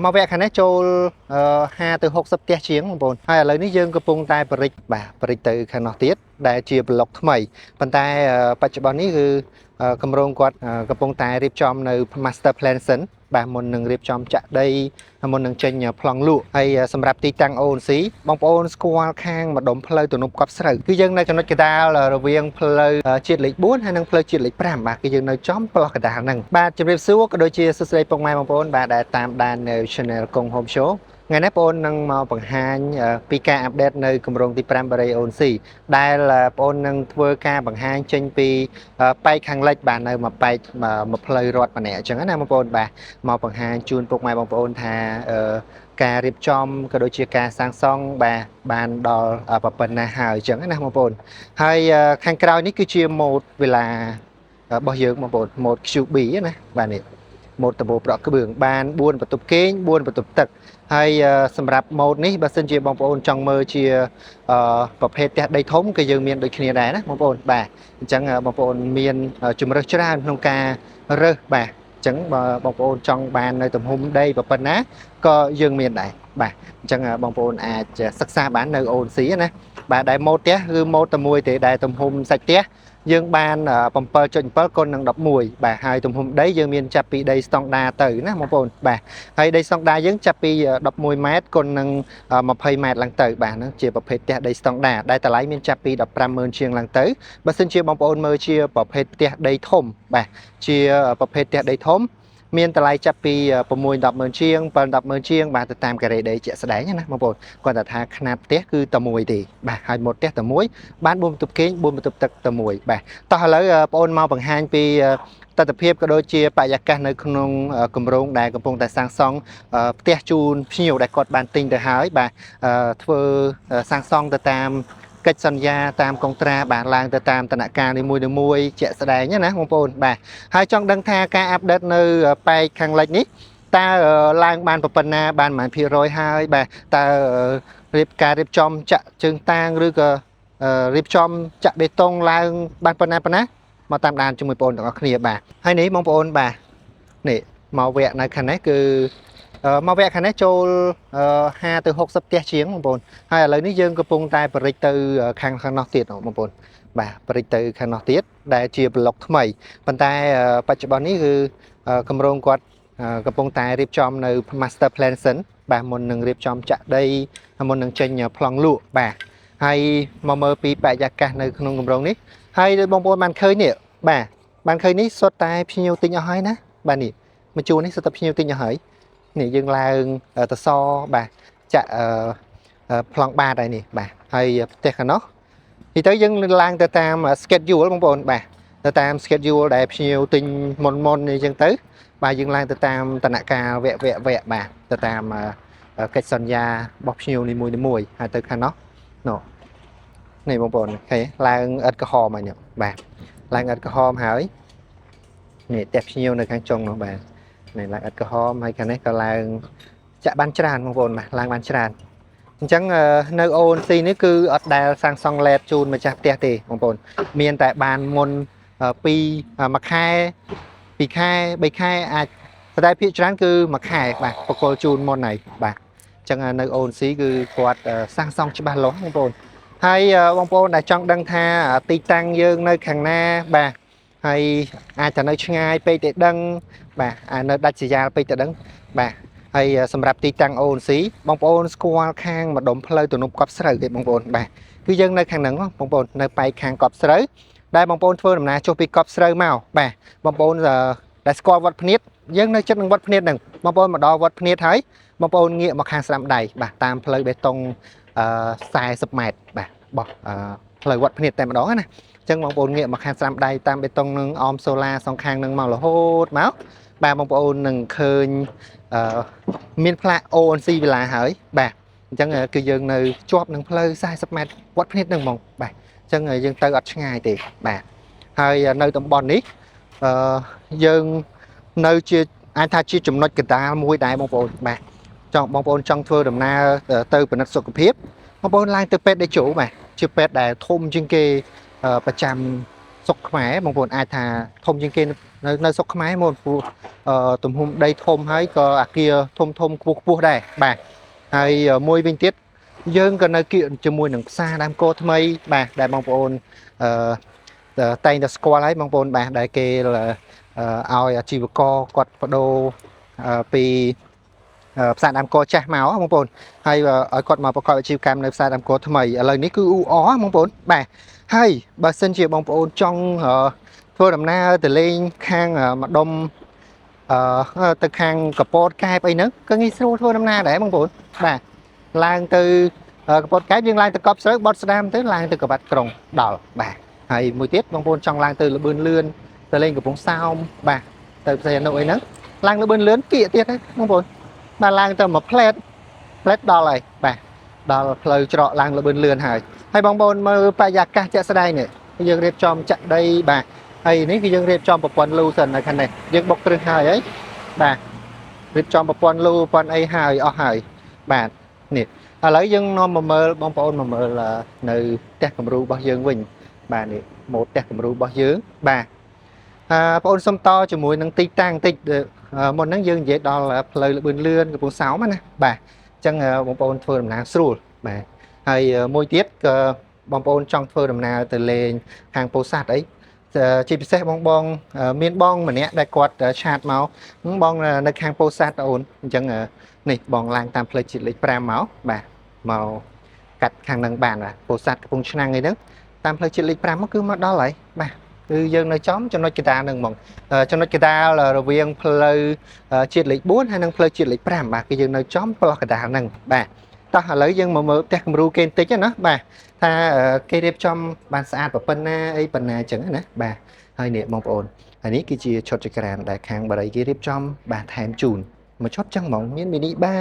មកវគ្គខាងនេះចូល50ទៅ60ផ្ទះជាងបងប្អូនហើយឥឡូវនេះយើងកំពុងតែបរិចបាទបរិចទៅខាងនោះទៀតដែលជាប្លុកថ្មីប៉ុន្តែបច្ចុប្បន្ននេះគឺគម្រោងគាត់កំពុងតែរៀបចំនៅ master plan សិនបាទមុននឹងរៀបចំចាក់ដីមុននឹងចេញប្លង់លក់ហើយសម្រាប់ទីតាំង ONC បងប្អូនស្គាល់ខាងម្ដុំផ្លូវទំនប់កប់ស្រូវគឺយើងនៅចំណុចកណ្ដាលរវាងផ្លូវជាតិលេខ4ហើយនិងផ្លូវជាតិលេខ5បាទគឺយើងនៅចំប្លោះកណ្ដាលហ្នឹងបាទជម្រាបសួរក៏ដូចជាសួស្តីពុកម៉ែបងប្អូនបាទដែលតាមដាននៅ Channel កុង Home Show ថ្ងៃនេះបងប្អូននឹងមកបង្ហាញពីការ update នៅគម្រោងទី5បារី ONC ដែលបងប្អូននឹងធ្វើការបង្ហាញចេញពីប៉ែកខាងលិចបាទនៅមួយប៉ែកមួយផ្លូវរត់ម្នាក់អញ្ចឹងណាបងប្អូនបាទមកបង្ហាញជូនពុកម៉ែបងប្អូនថាការរៀបចំក៏ដូចជាការសាងសង់បាទបានដល់ប៉ុណ្ណាហើយអញ្ចឹងណាបងប្អូនហើយខាងក្រោយនេះគឺជាម៉ូតវេឡារបស់យើងបងប្អូនម៉ូត QB ណាបាទនេះម៉ូតដបោប្រក់ក្បឿងបាន4បន្ទប់គេង4បន្ទប់ទឹកហើយសម្រាប់ម៉ូតនេះបើសិនជាបងប្អូនចង់មើលជាប្រភេទផ្ទះដីធំក៏យើងមានដូចគ្នាដែរណាបងប្អូនបាទអញ្ចឹងបងប្អូនមានជំរើសច្រើនក្នុងការរើសបាទអញ្ចឹងបើបងប្អូនចង់បាននៅទំហំដីប៉ុណ្ណាក៏យើងមានដែរបាទអញ្ចឹងបងប្អូនអាចសិក្សាបាននៅ ONC ណាបាទដែលម៉ូតផ្ទះគឺម៉ូតតែមួយទេដែលទំហំសាច់ផ្ទះយើងបាន7.7គុណនឹង11បាទហើយទំហំដីយើងមានចាប់ពីដីស្តង់ដាទៅណាបងប្អូនបាទហើយដីស្តង់ដាយើងចាប់ពី11ម៉ែត្រគុណនឹង20ម៉ែត្រឡើងទៅបាទហ្នឹងជាប្រភេទផ្ទះដីស្តង់ដាដែលតម្លៃមានចាប់ពី150,000ជាងឡើងទៅបើសិនជាបងប្អូនមើលជាប្រភេទផ្ទះដីធំបាទជាប្រភេទផ្ទះដីធំមានតម្លៃចាប់ពី6 10ម៉ឺនជាង7 10ម៉ឺនជាងបាទទៅតាមការ៉េដីជាក់ស្ដែងណាបងប្អូនគាត់តែថាຂະຫນាតផ្ទះគឺតែមួយទេបាទហើយម៉ូតផ្ទះតែមួយបាន4បន្ទប់គេង4បន្ទប់ទឹកតែមួយបាទតោះឥឡូវបងប្អូនមកបង្ហាញពីទស្សនភាពក៏ដូចជាបរិយាកាសនៅក្នុងគម្រោងដែលកំពុងតែសាងសង់ផ្ទះជូនភ្ញៀវដែលគាត់បានទិញទៅហើយបាទធ្វើសាងសង់ទៅតាមកិច្ចសន្យាតាមកុងត្រាបាទឡើងទៅតាមតំណការនីមួយៗជាក់ស្ដែងណាបងប្អូនបាទហើយចង់ដឹងថាការ update នៅប៉ែកខាងលិចនេះតើឡើងបានប៉ុណ្ណាបានប៉ុន្មានភាគរយហើយបាទតើរៀបការរៀបចំចាក់ជើងតាងឬក៏រៀបចំចាក់បេតុងឡើងបានប៉ុណ្ណាប៉ុណ្ណាមកតាមដានជាមួយបងប្អូនទាំងអស់គ្នាបាទហើយនេះបងប្អូនបាទនេះមកវគ្គនៅខាងនេះគឺមកវគ្គខាងនេះចូល50ទៅ60ផ្ទះជាងបងប្អូនហើយឥឡូវនេះយើងកំពុងតែបរិចទៅខាងខាងនោះទៀតបងប្អូនបាទបរិចទៅខាងនោះទៀតដែលជាប្លុកថ្មីប៉ុន្តែបច្ចុប្បន្ននេះគឺគម្រោងគាត់កំពុងតែរៀបចំនៅ master plan សិនបាទមុននឹងរៀបចំចាក់ដីមុននឹងចេញប្លង់លក់បាទហើយមកមើលពីបរិយាកាសនៅក្នុងគម្រោងនេះហើយដូចបងប្អូនបានឃើញនេះបាទបានឃើញនេះសុទ្ធតែភ្ញៀវទិញអស់ហើយណាបាទនេះមួយជួរនេះសុទ្ធតែភ្ញៀវទិញអស់ហើយនេះយើងឡើងតសបាទចាក់ប្លង់បាតហើយនេះបាទហើយផ្ទះខាងនោះនេះទៅយើងឡើងទៅតាម schedule បងប្អូនបាទទៅតាម schedule ដែលភ្ញៀវទិញមុនមុននេះអញ្ចឹងទៅបាទយើងឡើងទៅតាមតំណការវគ្គវគ្គវគ្គបាទទៅតាមកិច្ចសន្យារបស់ភ្ញៀវនីមួយៗហើយទៅខាងនោះនោះនេះបងប្អូនឃើញឡើងឥតក្រហមហើយនេះបាទឡើងឥតក្រហមហើយនេះផ្ទះភ្ញៀវនៅខាងចុងនោះបាទនេះឡើងឥតក្រហមហើយខាងនេះក៏ឡើងចាក់បានច្រើនបងប្អូនបាទឡើងបានច្រើនអញ្ចឹងនៅ ONC នេះគឺអត់ដែលសាងសង់ late ជូនម្ចាស់ផ្ទះទេបងប្អូនមានតែបានមុនពីមួយខែពីរខែបីខែអាចតែភាគច្រើនគឺមួយខែបាទបកគលជូនមុនហើយបាទអញ្ចឹងនៅ ONC គឺគាត់សាងសង់ច្បាស់លាស់បងប្អូនហើយបងប្អូនដែលចង់ដឹងថាទីតាំងយើងនៅខាងណាបាទហើយអាចទៅនៅឆ្ងាយពេកទៅដឹងបាទអាចនៅដាច់ស្រយាលពេកទៅដឹងបាទហើយសម្រាប់ទីតាំង ONC បងប្អូនស្គាល់ខាងម្ដុំផ្លូវទំនប់កប់ស្រូវទេបងប្អូនបាទគឺយើងនៅខាងហ្នឹងបងប្អូននៅប៉ែកខាងកប់ស្រូវដែលបងប្អូនធ្វើដំណើរចុះពីកប់ស្រូវមកបាទបងប្អូនដែលស្គាល់វត្តភ្នៀតយើងនៅចិត្តនឹងវត្តភ្នៀតហ្នឹងបងប្អូនមកដល់វត្តភ្នៀតហើយបងប្អូនងាកមកខាងស្ដាំដៃបាទតាមផ្លូវបេតុង40ម៉ែត្របាទបោះផ្លូវវត្តភ្នៀតតែម្ដងណាអញ្ចឹងបងប្អូនងាកមកខាងស្ដាំដៃតាមបេតុងនឹងអមសូឡាសងខាងនឹងមករហូតមកបាទបងប្អូននឹងឃើញអឺមានផ្លាក ONC វិឡាហើយបាទអញ្ចឹងគឺយើងនៅជាប់នឹងផ្លូវ40ម៉ែត្រវត្តភ្នៀតនឹងហ្មងបាទអញ្ចឹងយើងទៅអត់ឆ្ងាយទេបាទហើយនៅតំបន់នេះអឺយើងនៅជាអាចថាជាចំណុចកណ្ដាលមួយដែរបងប្អូនបាទចង់បងប្អូនចង់ធ្វើដំណើរទៅពិនិត្យសុខភាពបងប្អូនឡើងទៅពេទ្យតេជោបាទជាពេទ្យដែលធំជាងគេប្រចាំស្រុកខ្មែរបងប្អូនអាចថាធំជាងគេ នៅស្រុកខ្មែរមកព្រោះទំហំដីធំហើយក៏អាគារធំធំខ្ពស់ខ្ពស់ដែរបាទហើយមួយវិញទៀតយើងក៏នៅគៀកជាមួយនឹងផ្សារដើមកោថ្មីបាទដែលបងប្អូនអឺតែងតែស្គាល់ហើយបងប្អូនបាទដែលគេឲ្យអាជីវករគាត់បដូរពីផ្សារដើមកោចាស់មកបងប្អូនហើយឲ្យគាត់មកប្រកបអាជីវកម្មនៅផ្សារដើមកោថ្មីឥឡូវនេះគឺអ៊ូអបងប្អូនបាទហើយបើសិនជាបងប្អូនចង់ធ្វើដំណើរទៅលេងខាងម្ដុំទៅខាងកពតកែបអីហ្នឹងក៏ងាយស្រួលធ្វើដំណើរដែរបងប្អូនបាទឡើងទៅកពតកែបយើងឡើងទៅកប់ស្រូវបត់ស្ដាមទៅឡើងទៅកបាត់ក្រុងដល់បាទហើយមួយទៀតបងប្អូនចង់ឡើងទៅលបឿនលឿនទៅលេងកំពង់សោមបាទទៅផ្សេងអនុអីហ្នឹងឡើងលបឿនលឿនគៀកទៀតហ្នឹងបងប្អូនបាទឡើងទៅមួយផ្លែតផ្លែតដល់ហើយបាទដល់ផ្លូវច្រកឡើងលបឿនលឿនហើយហើយបងប្អូនមើលបរិយាកាសជាក់ស្ដែងនេះយើងរៀបចំចាក់ដីបាទហើយនេះគឺយើងរៀបចំប្រព័ន្ធលូសិននៅខាងនេះយើងបុកគ្រឹះហើយហើយបាទរៀបចំប្រព័ន្ធលូប្រព័ន្ធអីហើយអស់ហើយបាទនេះឥឡូវយើងនាំមកមើលបងប្អូនមកមើលនៅផ្ទះគំរូរបស់យើងវិញបាទនេះម៉ូតផ្ទះគំរូរបស់យើងបាទអឺបងប្អូនសុំតជាមួយនឹងទីតាំងតិចមុនហ្នឹងយើងនិយាយដល់ផ្លូវលបឿនលឿនកំពង់សោមណាបាទអញ្ចឹងបងប្អូនធ្វើដំណើរស្រួលបាទហើយមួយទៀតក៏បងប្អូនចង់ធ្វើដំណើរទៅលេងខាងពោធិ៍សាត់អីជាពិសេសបងបងមានបងម្នាក់ដែលគាត់ chat មកបងនៅខាងពោធិ៍សាត់អូនអញ្ចឹងនេះបងឡើងតាមផ្លូវជាតិលេខ5មកបាទមកកាត់ខាងនឹងបានបាទពោធិ៍សាត់កំពង់ឆ្នាំងអីហ្នឹងតាមផ្លូវជាតិលេខ5មកគឺមកដល់ហើយបាទគឺយើងនៅចំចំណុចកណ្ដាលហ្នឹងហ្មងចំណុចកណ្ដាលរវាងផ្លូវជាតិលេខ4ហើយនិងផ្លូវជាតិលេខ5បាទគឺយើងនៅចំផ្លោះកណ្ដាលហ្នឹងបាទតោះឥឡូវយើងមកមើលផ្ទះគំរូគេបន្តិចណាបាទថាគេរៀបចំបានស្អាតប៉ុណ្ណាអីប៉ុណ្ណាអញ្ចឹងណាបាទហើយនេះបងប្អូនហើយនេះគឺជាឈុតចក្រានដែលខាងបារីគេរៀបចំបាទថែមជូនមួយឈុតចឹងហ្មងមានមីនីបា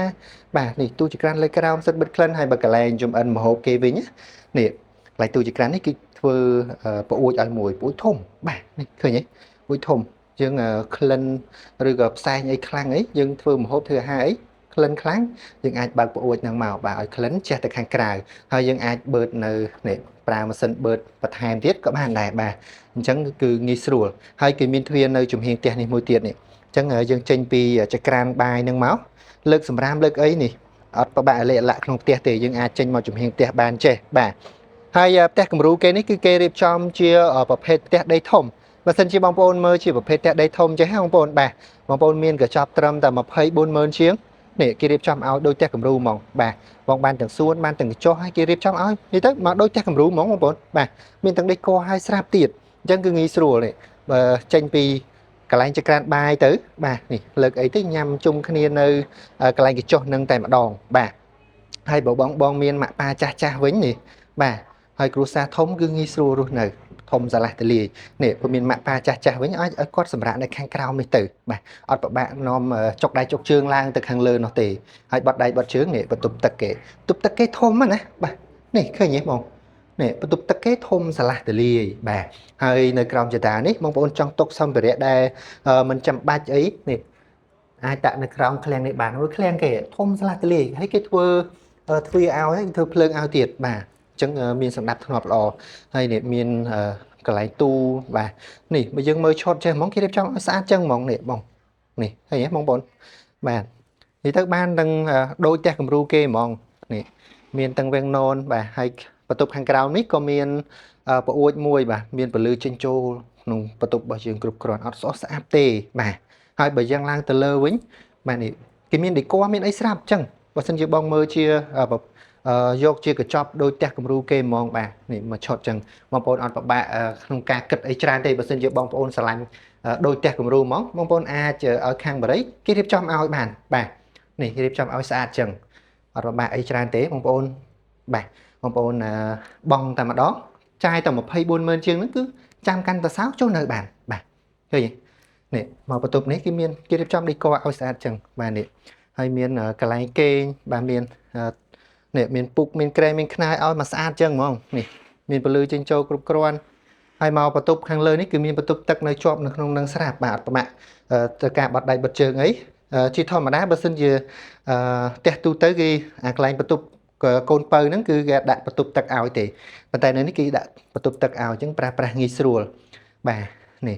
បាទនេះទូចក្រានលើក្រោមសិតបិទក្លិនហើយបើកន្លែងចំអិនម្ហូបគេវិញនេះកន្លែងទូចក្រាននេះគឺធ្វើប្អួចឲ្យមួយប្អួចធំបាទនេះឃើញទេប្អួចធំយើងក្លិនឬក៏ផ្សែងអីខ្លាំងអីយើងធ្វើម្ហូបធ្វើអាហារអីក្លិនខ្លាំងយើងអាចបើកប្អួចហ្នឹងមកបាទឲ្យក្លិនជះទៅខាងក្រៅហើយយើងអាចបឺតនៅនេះប្រើម៉ាស៊ីនបឺតបន្ថែមទៀតក៏បានដែរបាទអញ្ចឹងគឺងាយស្រួលហើយគេមានទ្វារនៅចំហៀងផ្ទះនេះមួយទៀតនេះអញ្ចឹងយើងចេញពីចក្រានបាយហ្នឹងមកលើកសម្រាមលើកអីនេះអត់ប្របាក់លេលាក់ក្នុងផ្ទះទេយើងអាចចេញមកចំហៀងផ្ទះបានចេះបាទហើយផ្ទះគំរូគេនេះគឺគេរៀបចំជាប្រភេទផ្ទះដីធំបើសិនជាបងប្អូនមើលជាប្រភេទផ្ទះដីធំចេះបងប្អូនបាទបងប្អូនមានកញ្ចប់ត្រឹមតែ240,000ជាងនេះគេរៀបចំឲ្យដូចផ្ទះគំរូហ្មងបាទបងបានទាំងសួនបានទាំងកញ្ចុះហើយគេរៀបចំឲ្យនេះទៅមកដូចផ្ទះគំរូហ្មងបងប្អូនបាទមានទាំងដេកកហើយស្រាប់ទៀតអញ្ចឹងគឺងាយស្រួលនេះបើចេញពីកន្លែងចក្រានបាយទៅបាទនេះលើកអីទៅញ៉ាំជុំគ្នានៅកន្លែងកញ្ចុះនឹងតែម្ដងបាទហើយបើបងបងមានម៉ាក់ប៉ាចាស់ចាស់វិញនេះបាទហើយគ្រួសារធំគឺងាយស្រួលរស់នៅធំស្រឡះទលាយនេះព្រោះមានម៉ាក់ប៉ាចាស់ចាស់វិញឲ្យគាត់សម្រាប់នៅខាងក្រោមនេះទៅបាទអត់ពិបាកនាំចុកដៃចុកជើងឡើងទៅខាងលើនោះទេហើយបត់ដៃបត់ជើងនេះបន្ទប់ទឹកគេបន្ទប់ទឹកគេធំណាបាទនេះឃើញទេបងនេះបន្ទប់ទឹកគេធំស្រឡះទលាយបាទហើយនៅក្រោមចតានេះបងប្អូនចង់ទុកសម្ភារៈដែលមិនចាំបាច់អីនេះអាចដាក់នៅក្រោមឃ្លាំងនេះបានព្រោះឃ្លាំងគេធំស្រឡះទលាយហើយគេធ្វើទ្វារឲ្យហើយធ្វើភ្លើងឲ្យទៀតបាទអញ្ចឹងមានសម្ដាប់ធ្នាប់ល្អហើយនេះមានកន្លែងទូបាទនេះបើយើងមើលឈុតចេះហ្មងគេរៀបចំឲ្យស្អាតចឹងហ្មងនេះបងនេះឃើញទេបងប្អូនបាទនេះទៅបានទាំងដូចផ្ទះគំរូគេហ្មងនេះមានទាំងវាំងននបាទហើយបន្ទប់ខាងក្រៅនេះក៏មានប្អួចមួយបាទមានពលឺចេញចូលក្នុងបន្ទប់របស់យើងគ្រប់គ្រាន់អត់ស្អុះស្អាប់ទេបាទហើយបើយើងឡើងទៅលើវិញបាទនេះគេមានដេកមានអីស្រាប់អញ្ចឹងបើសិនជាបងមើលជាយកជាកញ្ចប់ដូចផ្ទះគំរូគេហ្មងបាទនេះមួយឈុតអញ្ចឹងបងប្អូនអត់ពិបាកក្នុងការគិតអីច្រើនទេបើសិនជាបងប្អូនស្រឡាញ់ដូចផ្ទះគំរូហ្មងបងប្អូនអាចឲ្យខាងបរិយគេរៀបចំឲ្យបានបាទនេះគេរៀបចំឲ្យស្អាតអញ្ចឹងអត់ពិបាកអីច្រើនទេបងប្អូនបាទបងប្អូនបងតែម្ដងចាយតែ240,000ជាងហ្នឹងគឺចាំកាន់តសោចូលនៅបានបាទឃើញនេះមកបន្ទប់នេះគេមានគេរៀបចំដេកឲ្យស្អាតអញ្ចឹងបាទនេះហើយមានកន្លែងគេងបាទមាននេះមានពុកមានក្រែមានខ្នើយឲ្យមកស្អាតចឹងហ្មងនេះមានពលឺចេញចូលគ្រប់គ្រាន់ហើយមកបន្ទប់ខាងលើនេះគឺមានបន្ទប់ទឹកនៅជាប់នៅក្នុងនឹងស្រាប់បាទអត់ប្រមាក់ទៅការបត់ដៃបត់ជើងអីជាធម្មតាបើសិនជាផ្ទះទូទៅគេអាកន្លែងបន្ទប់កូនពៅហ្នឹងគឺគេដាក់បន្ទប់ទឹកឲ្យទេប៉ុន្តែនៅនេះគេដាក់បន្ទប់ទឹកឲ្យអញ្ចឹងប្រើប្រាស់ងាយស្រួលបាទនេះ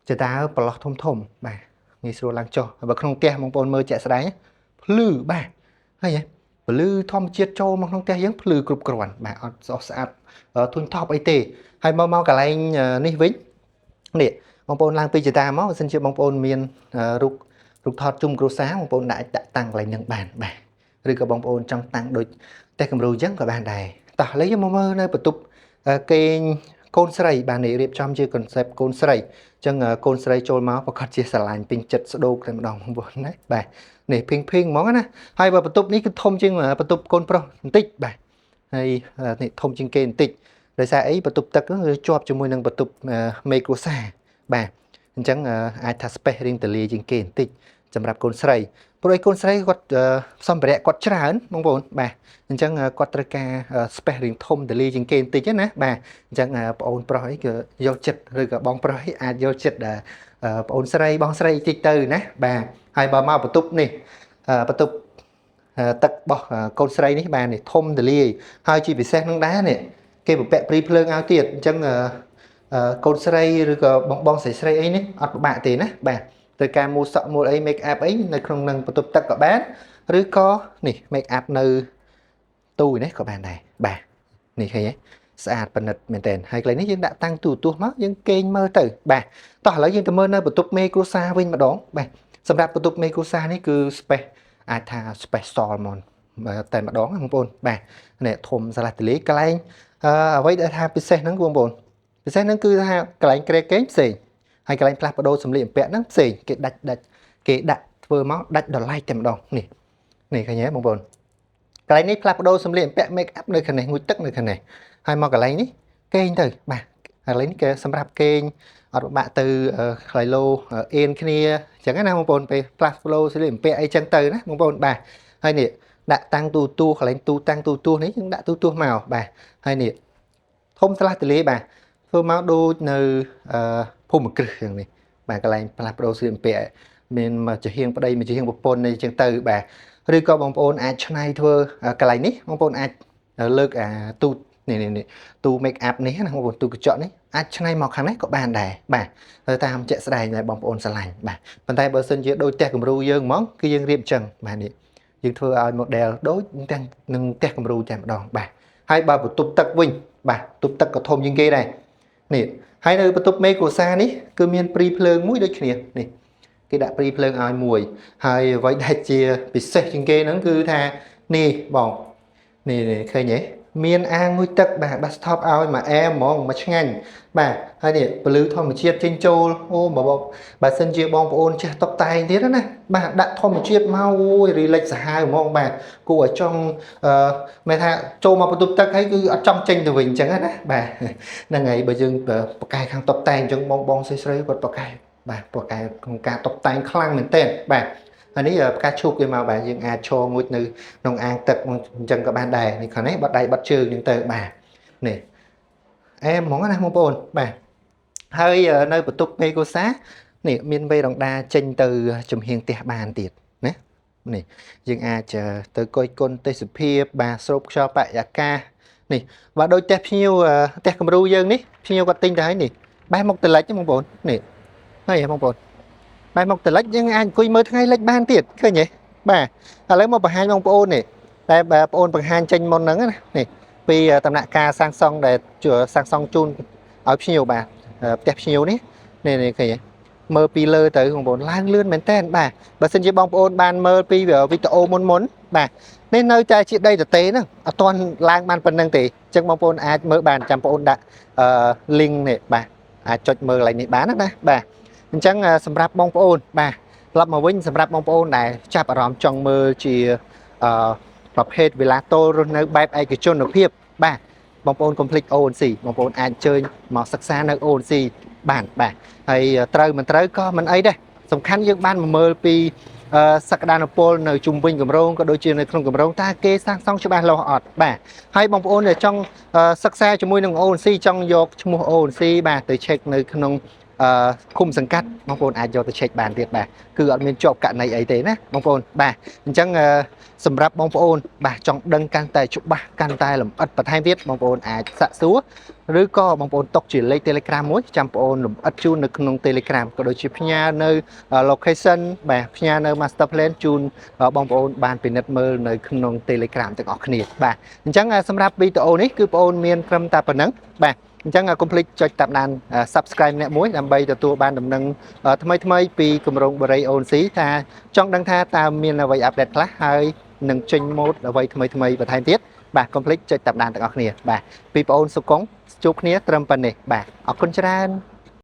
ជណ្ដើរប្រឡោះធំធំបាទងាយស្រួលឡើងចុះហើយបើក្នុងផ្ទះបងប្អូនមើលជាក់ស្ដែងភ្លឺបាទហើយហ៎ពលឺធម្មជាតិចូលមកក្នុងផ្ទះយើងភ្លឺគ្រប់គ្រាន់បាទអត់ស្អុះស្អាតធុញថប់អីទេហើយមកមកកន្លែងនេះវិញនេះបងប្អូនឡើងពីជណ្ដើរមកបើសិនជាបងប្អូនមានរូបរូបថតជុំគ្រួសារបងប្អូនដាក់ដាក់តាំងកន្លែងហ្នឹងបានបាទឬក៏បងប្អូនចង់តាំងដូចផ្ទះគំរូអញ្ចឹងក៏បានដែរតោះឥឡូវយើងមកមើលនៅបន្ទប់គេងកូនស្រីបាទនេះរៀបចំជា concept កូនស្រីអញ្ចឹងកូនស្រីចូលមកប្រកាសជាស្រឡាញ់ពេញចិត្តស្ដោកតែម្ដងបងប្អូនណាបាទនេះភីងភីងហ្មងណាហើយបើបន្ទប់នេះគឺធំជាងបន្ទប់កូនប្រុសបន្តិចបាទហើយនេះធំជាងគេបន្តិចដោយសារអីបន្ទប់ទឹកហ្នឹងគឺជាប់ជាមួយនឹងបន្ទប់មេគ្រួសារបាទអញ្ចឹងអាចថា space រៀងទលាជាងគេបន្តិចសម្រាប់កូនស្រីព្រោះឯកូនស្រីគាត់សម្ភារៈគាត់ច្រើនបងប្អូនបាទអញ្ចឹងគាត់ត្រូវការ space រៀងធំទលាជាងគេបន្តិចណាបាទអញ្ចឹងប្អូនប្រុសអីគឺយកចិត្តឬក៏បងប្រុសអីអាចយកចិត្តប្អូនស្រីបងស្រីតិចទៅណាបាទហើយបើមកបន្ទប់នេះបន្ទប់ទឹករបស់កូនស្រីនេះបាទនេះធំទលាយហើយជាពិសេសនឹងដែរនេះគេបំពាក់ព្រីភ្លើងឲ្យទៀតអញ្ចឹងកូនស្រីឬក៏បងបងស្រីស្រីអីនេះអត់ពិបាកទេណាបាទត្រូវការមូលសក់មូលអី make up អីនៅក្នុងនឹងបន្ទប់ទឹកក៏បានឬក៏នេះ make up នៅទូនេះក៏បានដែរបាទនេះឃើញទេស្អាតប៉និតមែនតើហើយកន្លែងនេះយើងដាក់តាំងទូរទស្សន៍មកយើងគេងមើលទៅបាទតោះឥឡូវយើងទៅមើលនៅបន្ទប់មេគ្រួសារវិញម្ដងបាទសម្រាប់បន្ទប់មេគ្រួសារនេះគឺ space អាចថា special ហ្មងតែម្ដងបងប្អូនបាទនេះធំស្រឡះទលាយកន្លែងអ្វីដែលថាពិសេសហ្នឹងបងប្អូនពិសេសហ្នឹងគឺថាកន្លែងគ្រែគេងផ្សេងហើយកន្លែងផ្លាស់ប្ដូរសម្លៀកបំពាក់ហ្នឹងផ្សេងគេដាច់ដាច់គេដាក់ធ្វើមកដាច់ដល់ឡែកតែម្ដងនេះនេះឃើញទេបងប្អូនកន្លែងនេះផ្លាស់ប្ដូរសម្លៀកបំពាក់ make up នៅខាងនេះងូតទឹកនៅខាងនេះហើយមកកន្លែងនេះគេងទៅបាទកន្លែងនេះគេសម្រាប់គេងអត់ពិបាកទៅខ្លាយលោអៀនគ្នាអញ្ចឹងណាបងប្អូនពេលផ្លាស់ប្ដូរសម្លៀកបំពាក់អីចឹងទៅណាបងប្អូនបាទហើយនេះដាក់តាំងទូទួកន្លែងទូតាំងទូទួនេះយើងដាក់ទូទួមកបាទហើយនេះធំស្លាស់ទលាយបាទធ្វើមកដូចនៅអឺភូមិគ្រឹះយ៉ាងនេះបាទកន្លែងផ្លាស់ប្ដូរសម្លៀកបំពាក់មានមួយចំហៀងប្តីមួយចំហៀងប្រពន្ធអីចឹងទៅបាទឬក៏បងប្អូនអាចឆ្នៃធ្វើកន្លែងនេះបងប្អូនអាចលើកអាទូនេះនេះទូ make up នេះណាបងប្អូនទូកញ្ចក់នេះអាចឆ្នៃមកខាងនេះក៏បានដែរបាទទៅតាមជាក់ស្ដែងដែលបងប្អូនស្រឡាញ់បាទប៉ុន្តែបើសិនជាដូចផ្ទះគំរូយើងហ្មងគឺយើងរៀបអញ្ចឹងបាទនេះយើងធ្វើឲ្យ model ដូចទាំងនឹងផ្ទះគំរូតែម្ដងបាទហើយបើបន្ទប់ទឹកវិញបាទបន្ទប់ទឹកក៏ធំជាងគេដែរនេះហើយនៅបន្ទប់មេគ្រួសារនេះគឺមានព្រីភ្លើងមួយដូចគ្នានេះគេដាក់ព្រីភ្លើងឲ្យមួយហើយអ្វីដែលជាពិសេសជាងគេហ្នឹងគឺថានេះបងនេះនេះឃើញទេមានអាងងូតទឹកបាទ bathtub ឲ្យមួយអែមហ្មងមួយឆ្ងាញ់បាទហើយនេះពលឺធម្មជាតិចេញចូលអូបើបើសិនជាបងប្អូនចេះតុបតែងទៀតណាបាទដាក់ធម្មជាតិមកអូយ relax សាហាវហ្មងបាទគួរឲ្យចង់អឺមានថាចូលមកបន្ទប់ទឹកហើយគឺអត់ចង់ចេញទៅវិញអញ្ចឹងណាបាទហ្នឹងហើយបើយើងបកកែខាងតុបតែងអញ្ចឹងបងបងស្រីស្រីគាត់បកកែបាទបកកែក្នុងការតុបតែងខ្លាំងមែនទែនបាទអានេះផ្កាឈូកគេមកបាទយើងអាចឈរងូតនៅក្នុងអាងទឹកអញ្ចឹងក៏បានដែរនេះខាងនេះបាត់ដៃបាត់ជើងអញ្ចឹងទៅបាទនេះអែមហ្មងណាបងប្អូនបាទហើយនៅបន្ទប់មេកូសានេះមានវេរ៉ង់ដាចេញទៅចំហៀងផ្ទះបានទៀតណានេះយើងអាចទៅកុយគុណទេសភាពបាទស្រូបខ្យល់បរិយាកាសនេះបាទដូចផ្ទះភ្ញៀវផ្ទះគំរូយើងនេះភ្ញៀវគាត់ទិញទៅហើយនេះបែរមុខទៅលិចបងប្អូននេះហើយបងប្អូនបែរមុខទៅលិចយើងអាចអង្គុយមើលថ្ងៃលិចបានទៀតឃើញទេបាទឥឡូវមកបង្ហាញបងប្អូននេះតែបងប្អូនបង្ហាញចេញមុនហ្នឹងណានេះពីដំណាក់កាលសាងសង់ដែលសាងសង់ជូនឲ្យភ្ញៀវបាទផ្ទះភ្ញៀវនេះនេះនេះឃើញទេមើលពីលើទៅបងប្អូនឡើងលឿនមែនតើបាទបើសិនជាបងប្អូនបានមើលពីវីដេអូមុនមុនបាទនេះនៅតែជាដីទទេហ្នឹងអត់ទាន់ឡើងបានប៉ុណ្្នឹងទេអញ្ចឹងបងប្អូនអាចមើលបានចាំបងប្អូនដាក់អឺ link នេះបាទអាចចុចមើលកន្លែងនេះបានណាបាទអញ្ចឹងសម្រាប់បងប្អូនបាទត្រឡប់មកវិញសម្រាប់បងប្អូនដែលចាប់អារម្មណ៍ចង់មើលជាអឺប្រភេទវិឡាតូលរស់នៅបែបឯកជនភាពបាទបងប្អូនកុំភ្លេច ONC បងប្អូនអាចអញ្ជើញមកសិក្សានៅ ONC បានបាទហើយត្រូវមិនត្រូវក៏មិនអីដែរសំខាន់យើងបានមកមើលពីសក្តានុពលនៅជុំវិញគម្រោងក៏ដូចជានៅក្នុងគម្រោងតើគេសាងសង់ច្បាស់លាស់អត់បាទហើយបងប្អូនដែលចង់សិក្សាជាមួយនឹង ONC ចង់យកឈ្មោះ ONC បាទទៅ check នៅក្នុង ឃុំសង្កាត់បងប្អូនអាចយកទៅ check បានទៀតបាទគឺអត់មានជាប់ករណីអីទេណាបងប្អូនបាទអញ្ចឹងអឺសម្រាប់បងប្អូនបាទចង់ដឹងកាន់តែច្បាស់កាន់តែលម្អិតបន្ថែមទៀតបងប្អូនអាចសាកសួរឬក៏បងប្អូនទុកជាលេខ Telegram មួយចាំបងប្អូនលម្អិតជូននៅក្នុង Telegram ក៏ដូចជាផ្ញើនៅ location បាទផ្ញើនៅ master plan ជូនបងប្អូនបានពិនិត្យមើលនៅក្នុង Telegram ទាំងអស់គ្នាបាទអញ្ចឹងសម្រាប់វីដេអូនេះគឺបងប្អូនមានត្រឹមតែប៉ុណ្ណឹងបាទអញ្ចឹងកុំភ្លេចចុចតាមដាន Subscribe អ្នកមួយដើម្បីទទួលបានដំណឹងថ្មីថ្មីៗពីគម្រោងបរិយ ONC ថាចង់ដឹងថាតើមានអ្វី update ខ្លះហើយនឹងចេញម៉ូដអ្វីថ្មីថ្មីៗបន្ថែមទៀតបាទកុំភ្លេចចុចតាមដានទាំងអស់គ្នាបាទពីបងប្អូនសុកុងជួបគ្នាត្រឹមប៉ុណ្ណេះបាទអរគុណច្រើន។